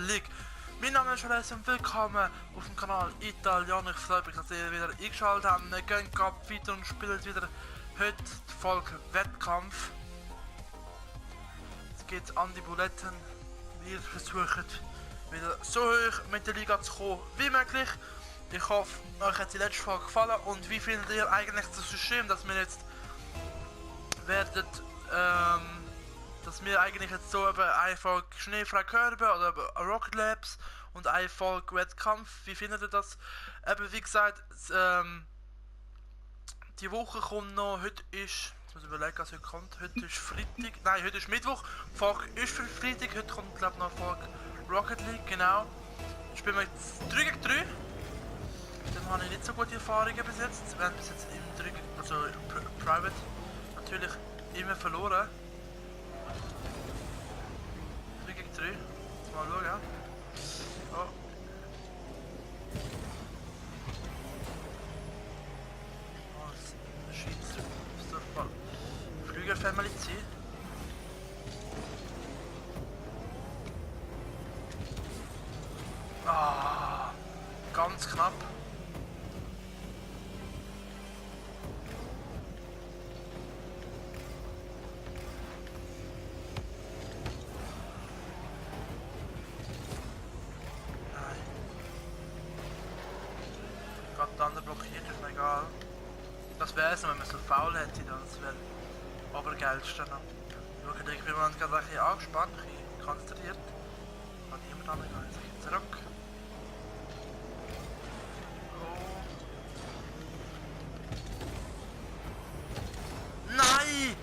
League. Mein Name ist Alessio und willkommen auf dem Kanal Italiano. Ich freue mich, dass ihr wieder eingeschaltet habt. Wir gehen gerade weiter und spielen wieder heute die Folge Wettkampf. Jetzt geht es an die Buletten. Wir versuchen wieder so hoch mit der Liga zu kommen wie möglich. Ich hoffe, euch hat die letzte Folge gefallen. Und wie findet ihr eigentlich das System, dass wir jetzt werdet, dass wir eigentlich jetzt so über eine Folge schneefrei Körbe oder über Rocket Labs und eine Folge Wettkampf, wie findet ihr das? Eben wie gesagt, die Woche kommt noch, heute ist, ich muss überlegen, was heute kommt, heute ist Freitag, nein, heute ist Mittwoch, die Folge ist für Freitag, heute kommt glaube ich noch eine Folge Rocket League, genau. Spielen wir jetzt 3 gegen 3. Dann habe ich nicht so gute Erfahrungen bis jetzt, wir haben bis jetzt im 3 gegen, also Private natürlich immer verloren. 3 gegen 3. Jetzt mal schauen. Oh. Oh, das schießt. Das darf mal Flüger-Family ziehen. Ah, ganz knapp. Der andere blockiert, ist mir egal. Das wäre es, wenn man so faul hätte, das wäre aber geilste noch. Schau, ich bin mir gerade ein bisschen angespannt, ein bisschen konzentriert. Kann niemand angehen, jetzt gehe ich zurück. Oh. Nein!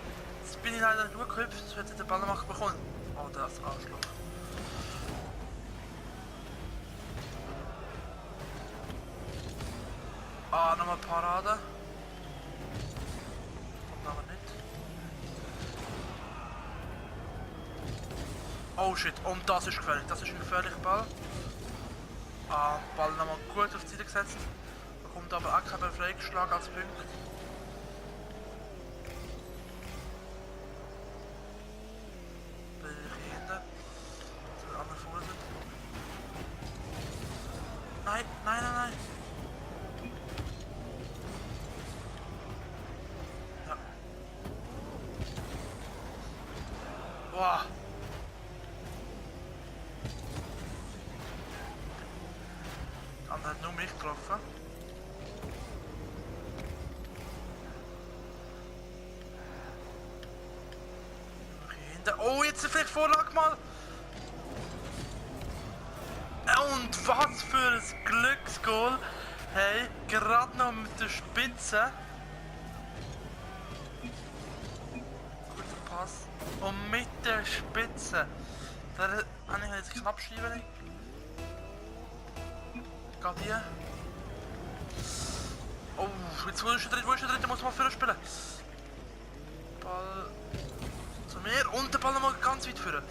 Jetzt bin ich leider nicht gehüpft, jetzt hätte ich den Ball noch bekommen. Oh, das Arschloch. Ah, nochmal Parade. Kommt aber nicht. Oh shit, und das ist gefährlich. Das ist ein gefährlicher Ball. Ah, Ball nochmal gut auf die Seite gesetzt. Bekommt aber auch keinen Freigeschlag als Punkt. Bin ich hier hinten. So, der andere vorne sind. Nein, nein, nein, nein. Boah. Der andere hat nur mich getroffen. Oh, jetzt vielleicht Vorlage mal. Und was für ein Glücksgoal. Hey, gerade noch mit der Spitze. Guter Pass. Und mit der Spitze. Da habe ich jetzt knapp schieben. Geht hier. Oh, jetzt wo ist der dritte, muss man vorher spielen. Ball zu mir und der Ball nochmal ganz weit führen.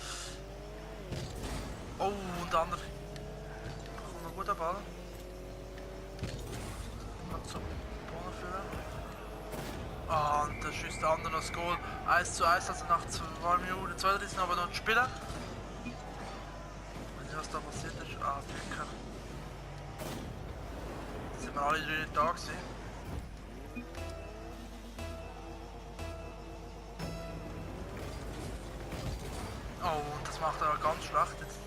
Oh, und der andere. Kommt noch ein guter Ball. Geht zum Ball führen. Ah, und da schießt der andere noch das Goal. 1:1, also nach 2 Minuten 32 aber noch zu spielen. Was da passiert ist? Ah, Bücher. Da sind wir alle 3 nicht da gewesen. Oh, und das macht er ganz schlecht jetzt.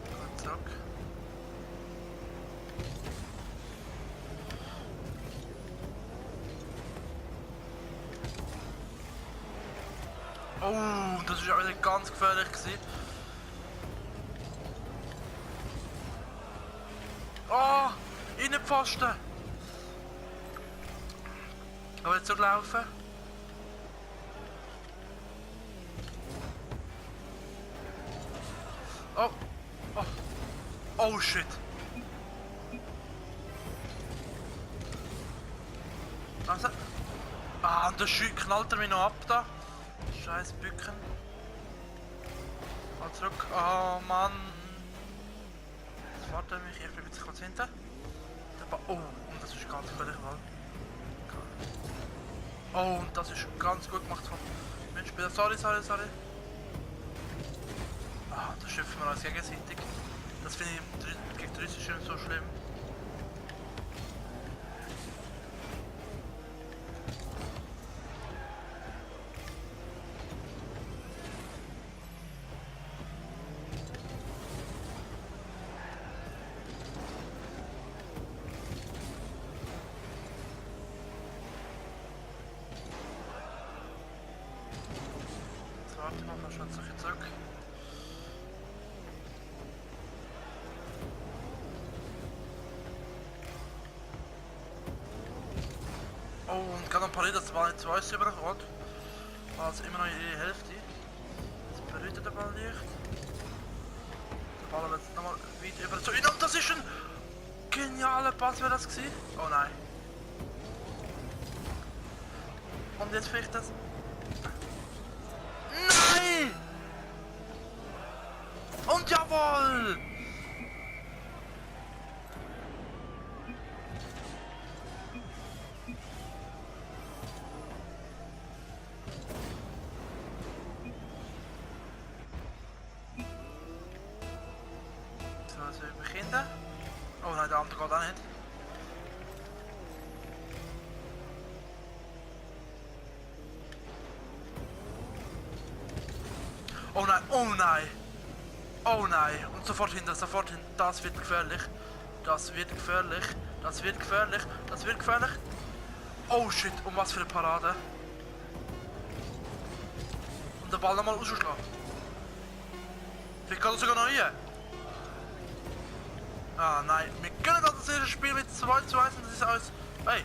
Gut, zurück. Oh, das ist auch wieder ganz gefährlich gewesen. Oh, Innenpfosten. Aber jetzt zurücklaufen. Oh, oh, oh shit. Langsam. Ah, und der knallt er mich noch ab da. Scheiß Bücken. Mal zurück. Oh Mann. Jetzt fährt er mich. Ich bin jetzt kurz hinten. Oh, und das ist ganz völlig mal. Oh, und das ist ganz gut gemacht von Mitspieler. Sorry. Also schimpfen wir uns gegenseitig. Das finde ich gegen die Russen nicht so schlimm. Warte mal, was schaut sich jetzt zurück? Oh, und gerade ein paar Leute, das war nicht zu uns übergekommen. Also immer noch in die Hälfte. Jetzt berührt der Ball nicht. Der Ball wird nochmal weit über zu ihnen. Und das ist ein genialer Pass, wäre das gewesen. Oh nein. Und jetzt vielleicht das. Nein! Und jawohl! So, also wir beginnen. Oh nein, der andere geht auch nicht. Oh nein, oh nein! Oh nein! Und sofort hinter, sofort hinter. Das wird gefährlich. Das wird gefährlich. Das wird gefährlich. Das wird gefährlich. Oh shit, um was für eine Parade. Und den Ball nochmal rausschlagen. Vielleicht geht er sogar noch rein. Ah nein, wir können das erste Spiel mit 2:1 und das ist alles. Hey,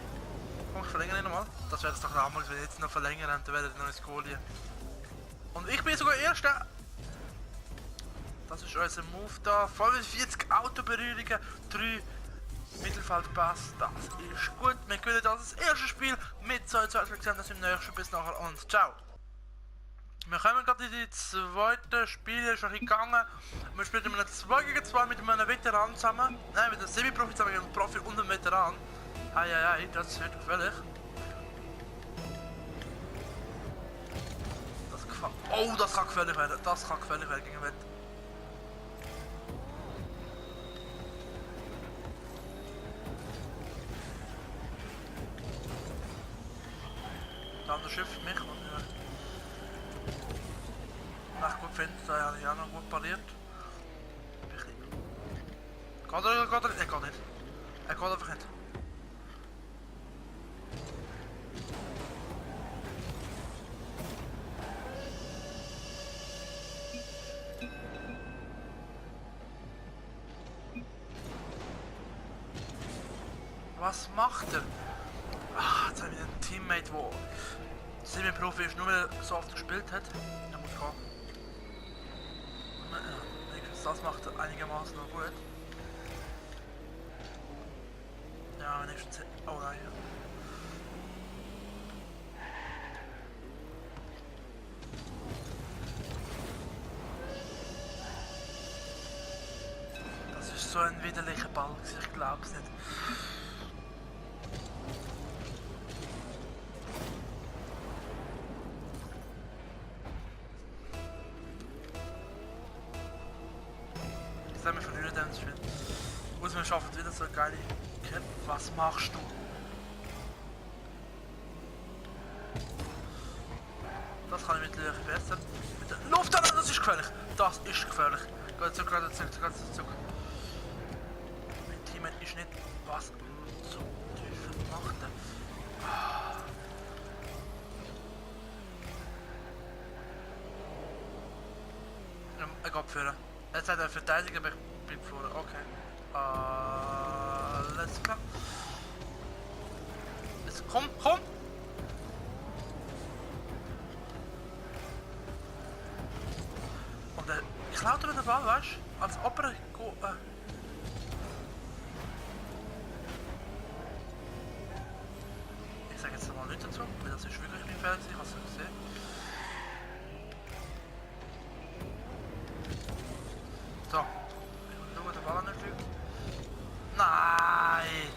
komm, ich verlängere ihn nochmal. Das wäre jetzt doch damals, wenn wir jetzt noch verlängern, dann wäre der neue Goal hier. Und ich bin sogar Erster. Das ist unser Move da. Voll 40 Autoberührungen, 3 Mittelfeldpass. Das ist gut. Wir gewinnen das erste Spiel mit 2:2. Wir sehen das im nächsten. Bis nachher und ciao. Wir kommen gerade in die zweite Spiel, ist noch gegangen. Wir spielen mit einem 2 gegen 2 mit einem Veteran zusammen. Nein, mit einem Semi-Profi zusammen, mit einem Profi und einem Veteran. Hey, das wird gefährlich. Oh, das kann gefährlich werden. Das kann gefährlich werden gegen Wett. Der andere schifft mich und echt gut finde, da habe ich auch noch gut pariert. Geht er? Er geht nicht. Er geht einfach nicht. Was macht er? Ach, jetzt habe ich einen Teammate, der Semi-Profi ist, nur weil er so oft gespielt hat. Er muss gehen. Das macht er einigermaßen noch gut. Ja, wenigstens. Oh nein. Das ist so ein widerlicher Ball, ich glaub's nicht. Wir verlieren dann das Spiel. Muss man schaffen, wieder so eine geile Kette. Was machst du? Das kann ich mittlerweile besser. Mit der Luft an, das ist gefährlich. Das ist gefährlich. Geht zurück, zurück. Mein Teammate ist nicht. Was zum Teufel macht er? Er geht führen. Jetzt hat er Verteidiger, aber ich bin vorne. Okay. Alles klar. Jetzt komm! Und ich laute mir den Ball, weißt du? Als ob er Ich sage jetzt mal nicht dazu, weil das ist wirklich mein Fehler, ich habe es gesehen. So. Ich muss nur den Ball nicht fliegen. Nein!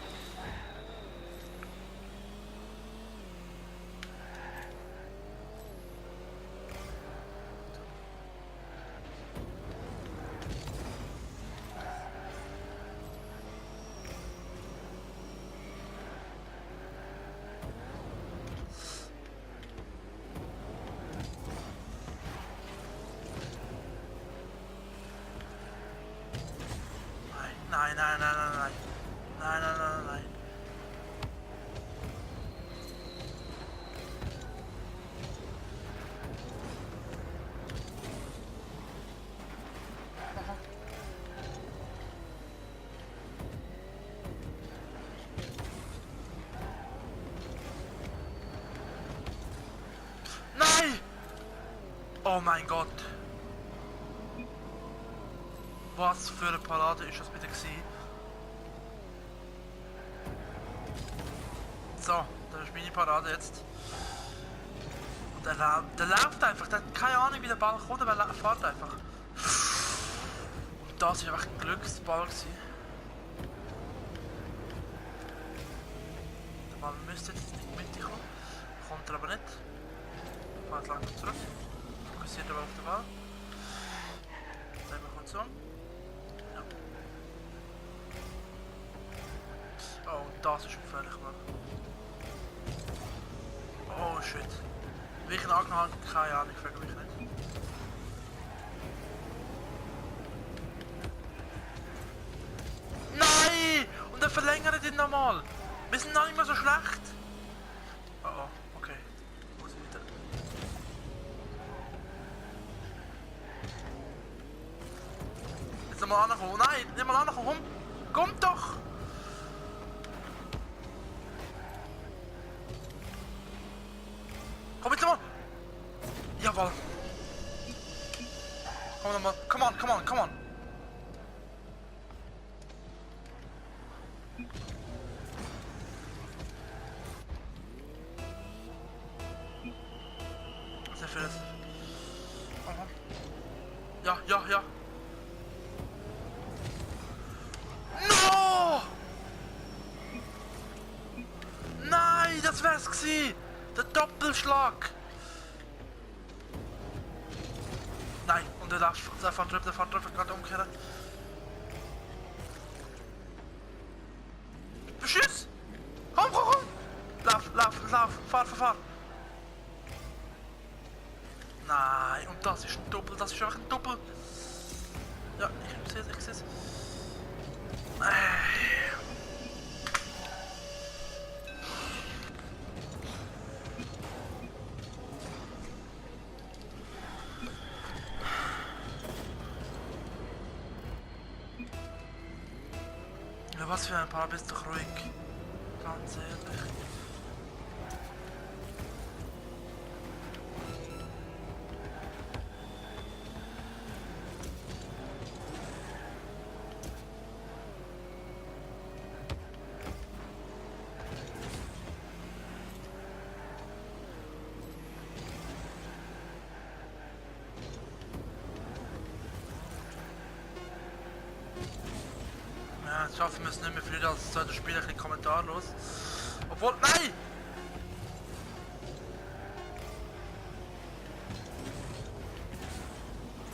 Oh mein Gott. Was für eine Parade ist das bitte gewesen? So, das ist meine Parade jetzt. Und der läuft einfach, der hat keine Ahnung wie der Ball kommt, aber er fährt einfach. Und das war einfach ein Glücksball gewesen. Der Ball müsste jetzt in die Mitte kommen. Kommt er aber nicht. Fährt langsam zurück. Fokussiert aber auf den Ball. Dann kommt so. Ja. Oh, und das ist gefährlich, Mann. Oh shit. Wie ich ihn angehalten habe, keine Ahnung, ich frage mich nicht. Nein! Und er verlängert ihn nochmal! Wir sind noch nicht mehr so schlecht! Oh oh, okay. Muss ich wieder. Jetzt nochmal ankommen. Nein, nicht mal ankommen! Kommt doch! Komm jetzt mal! Jawohl! Komm nochmal! Come on, come on, come on! Sehr viel. Aha. Ja, ja, ja! No! Nein, das wär's gewesen! Der Doppelschlag! Nein, und der fährt drüber, gerade umkehren. Beschiss! Komm, komm, komm! Lauf, fahr! Nein, und das ist ein Doppel, das ist einfach ein Doppel. Ja, ich seh's. Ja, was für ein Paar, bist doch ruhig. Ganz ehrlich. Ja, jetzt schaffen wir es nicht mehr viel als zweite Spiel ein bisschen kommentarlos. Obwohl, nein!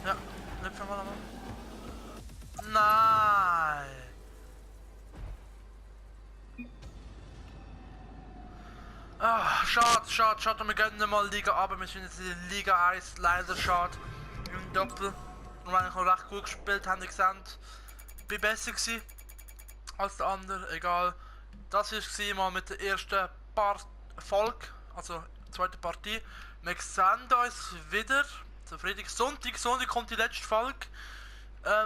Ja, lüpfen wir nochmal. Nein! Ah, schade, und wir gönnen mal Liga, aber wir sind jetzt in der Liga 1, leider schade. Im Doppel. Und wir haben recht gut gespielt, haben gesehen. Ich bin besser gewesen als der andere, egal. Das war mal mit der ersten Folge, also zweite Partie. Wir sehen uns wieder, so Sonntag kommt die letzte Folge.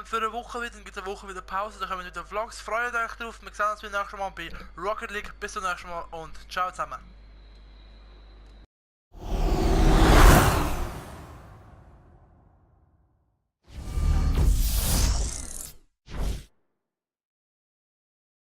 Für eine Woche wieder, dann gibt es eine Woche wieder Pause, dann kommen wieder Vlogs. Freut euch drauf, wir sehen uns wieder nächstes Mal bei Rocket League. Bis zum nächsten Mal und ciao zusammen.